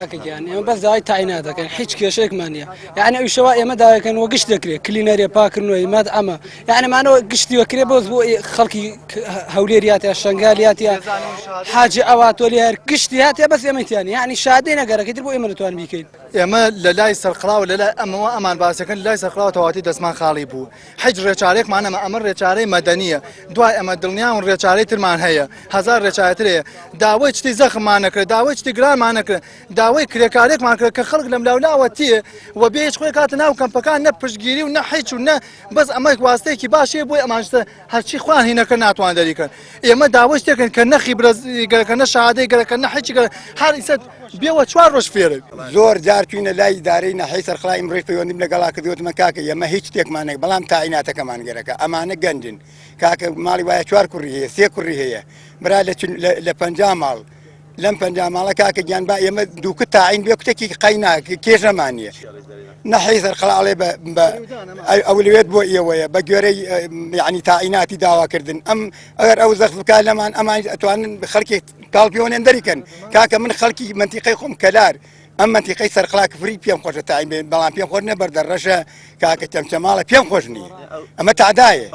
کاکە گیان ئێمە بەس داوای تاعینات دەکەین هیچ کێشەیەکمان نییە یعنی ئەو شەوا ئێمە داواکەن وە گشت دەکرێت کلینەرێ پاکردنەوەی ماد ئەمە یعنی مانەوە گشتی وەکرێ بۆز بۆ خەڵکی هەولێریاتە شنگالیاتە حاجی ئەوا تۆ لێ هەر گشتی هاتێ بەس ئێمە تیان یعنی شادەی نەگەرەکەی تر بۆ ئێمە نتوان بیکەین. ئێمە لە لای سەرقڵاوە لە لای ئەمەوە ئەمان باسەکەن لای سەرقڵاوە تەواتی دەستمان خاڵی بوو هیچ ڕێچارێکمان نەما ئەمە ڕێچارەی مەدەنیە دوای ئەمە دڵنیاون ڕێچارەی ترمان هەیە هەزار ڕێچارە تر هەیە داوای شتی زەخممان نەکرد داوای شتی گرانمان نەکرد داوای کرێکارێکمان کرد کە خەڵک لەم لاولاوە تێ و بێ هیچ خۆی کاتە ناو کەمپەکان نە پشتگیری و نە هیچ و نە بەس ئەمە واستەیەکی باشەیە بۆی ئەمانشتە هەرچی خۆیان هینەکە ناتوان دەریکەن ئێمە داوای شتێکن کە نە خیبرە گەرەکە نە شەهادەی گەرەکە نە هیچ گەرە هەر ئیسە بێوە چوار ڕۆژ فێرە زۆر جار چوینە لای ئیدارەی ناحیەی سەرقڵا ئیمڕۆش پەیوەندیم لەگەڵا کرد وتمە کاکە ئێمە هیچ شتێکمان نەک بەڵام تاعیناتەکەمان گەرەکە ئەمانە گەنجن کاکە ماڵی وایە چوار کوڕی هەیە سێ کوڕی هەیە برا لە لە 50 ماڵ لەم 50 ماڵە کاکە گیان با ئێمە دووکت تاعین بێ کوتێکی قەینا کێشەمان نییە نەحی سەرقڵا ئەڵێ بە ئەولوێت بۆ ئێوەیە بە گوێرەی یعنی تاعیناتی داواکردن ئەم ئەگەر ئەو زەخت بکا لەمان ئەمان ئەتوانن خەڵکی تاڵ پێوەنێن دەریکەن کاکە من خەڵکی منتیقەی خۆم کەلار ئەم منتیقەی سەرقڵا کفری پێم خۆشە تاعین بێن بەڵام پێم خۆش نە بەردەڕەشە کاکە چەمچەماڵە پێم خۆش نییە ئەمە تادایە.